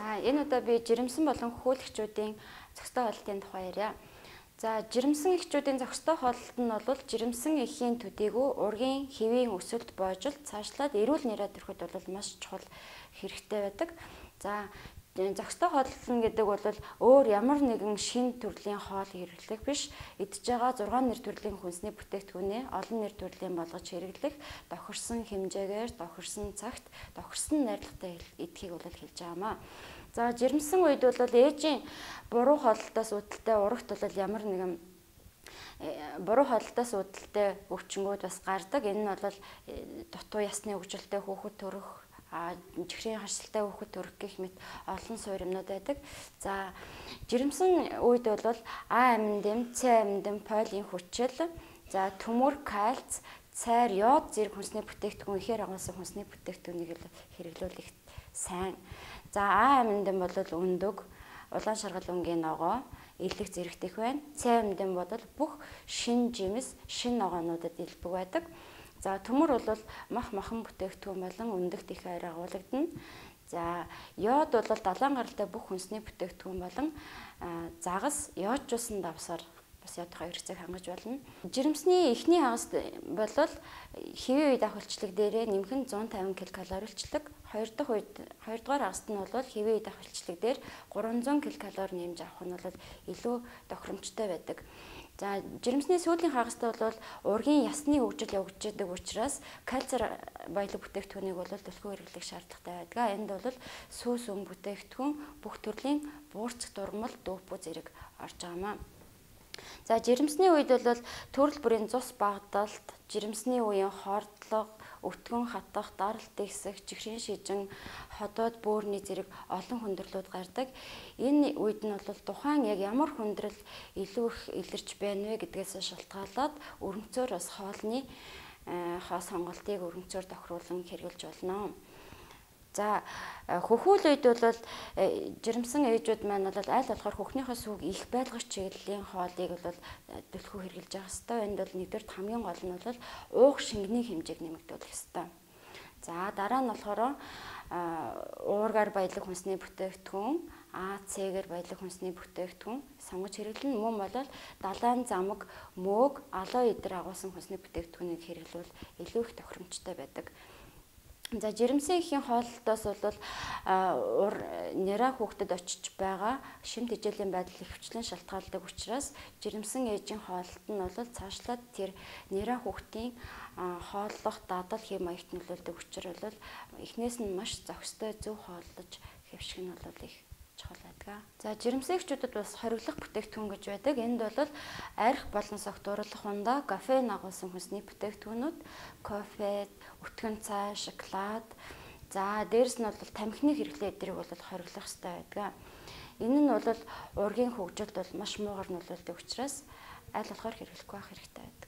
За, энэ удаа би жирэмсэн болон хөхүүлэгчүүдийн зохистой хооллолтын тухай ярья. За, жирэмсэн эхчүүдийн зохистой хооллолт нь бол жирэмсэн эхийн төдийгүй ургийн хэвийн өсөлт боожилт цаашлаад эрүүл нэрээ төрөхөд бол маш чухал хэрэгтэй байдаг. За, зохистой хооллол нь гэдэг бол өөр ямар нэгэн шинэ төрлийн хоол хэрэглэх биш, идж байгаа 6 нэр төрлийн хүнсний бүтээгдэхүүнээ олон нэр төрлийн болгож хэрэглэх, тохирсон хэмжээгээр, тохирсон цагт, тохирсон найрлагатай идэхийг бол хэлж байгаа юм аа. За, жирэмсэн үед бол ээжийн буруу хооллолтоос үүдэлтэй урагт бол ямар нэгэн буруу хооллолтоос үүдэлтэй өвчнгүүд бас гардаг. Энэ нь бол дутуу ясны хөгжилтэй хүүхэд төрөх, чихрийн харшилтай хүүхэд төрөх гэх мэт олон суур юмнууд байдаг. За, жирэмсэн үед бол А аминдем, С аминдем, полийн хүчил, за төмөр, кальц, цайр, йод зэрэг хүнсний бүтээгдэхүүн ихээр агуулсан хүнсний бүтээгдэхүүнийг хэрэглүүлэх сайн. За, А аминдем бол өндөг, улаан шаргал өнгийн ногоо, элэг зэрэгтэх байна. С аминдем бол бүх шин жимс, шин ногоонуудад элбэг байдаг. За, төмөр бол мах махан бүтээгдэхүүн болон өндөгт их айр агуулгадана. За, йод бол далайн гаралтай бүх хүнсний бүтээгдэхүүн болон загас, йоджуулсан давсаар бас йодынхоо хэрэгцээг хангаж болно. Жирэмсний эхний хагас бол хэвийн үед авах үйлчлэг дээрээ нэмэх нь 150 ккал үйлчлэг, хоёр дахь үед хоёрдугаар хагаст нь бол хэвийн үед авах үйлчлэг дээр 300 ккал нэмж авах нь бол илүү тохиромжтой байдаг. За, жирэмсний сүүлийн хагаст бол ургийн ясны хөгжил явагддаг учраас кальци баялаг бүтээгдэхүүнийг бол түлхүү хэрэглэх шаардлагатай байдаг. Энд бол сүүс өн бүтээгдэхүүн, бүх төрлийн буурцаг дурмал, дүүпүү зэрэг орж байгаа юм аа. За, жирэмсний үед бол төрөл бүрийн цус багадалт, жирэмсний үеийн хордлого, өтгөн хатах, даралт ихсэх, чихрийн шижин, ходоод бөөрний зэрэг олон хүндрэлүүд гардаг. Энэ үед нь бол тухайн яг ямар хүндрэл илүү их илэрч байна вэ гэдгээс шалтгаалаад өргөнцөөр бас хоолны хоо сонголтыг өргөнцөөр тохируулан хэрэглэж болно. За, хөхүүл үед бол жирэмсэн ээжүүд маань бол аль болохоор хөхнийхөө сүг их байлгах чиглэлийн хоолыг бол түлхүү хэрэглэж явах ёстой. Энд бол нэгдүгээр хамгийн гол нь бол уух шингэний хэмжээг нэмэгдүүлэх ёстой. За, дараа нь болохоор уургаар баялаг хүнсний бүтээгдэхүүн, А, С-гээр баялаг хүнсний бүтээгдэхүүн сонгож хэрэглэнэ. Мөн бол далайн замаг, мөөг, алоэ эдэр агуулсан хүнсний бүтээгдэхүүнийг хэрэглэвэл илүү их тохиромжтой байдаг. За, жирэмсэн эхийн хооллолтоос бол нэраа хүүхдэд очиж байгаа шим тэжээлийн байдал ихэвчлэн шалтгаалдаг учраас жирэмсэн ээжийн хооллолт нь бол цаашлаад тэр нэраа хүүхдийн хооллох, дадал хэв маягт нөлөөлдөг учраас бол эхнээс нь маш зохистой зөв хооллож хэвших нь бол их чухал байдаг. За, жирэмсэн эхчүүдэд бас хориглох бүтээгдэхүүн гэж байдаг. Энд бол арх болон согт уруулах ундаа, кофеин агуулсан хүнсний бүтээгдэхүүнүүд, кофе, өтгөн цай, шоколад. За, дээрэс нь бол тамхины хэрэглээ эдрийг бол хориглох ёстой байдаг. Энэ нь бол ургийн хөгжилд бол маш муугар нөлөөлдөг учраас аль болохоор хэрэглэхгүй байх хэрэгтэй байдаг.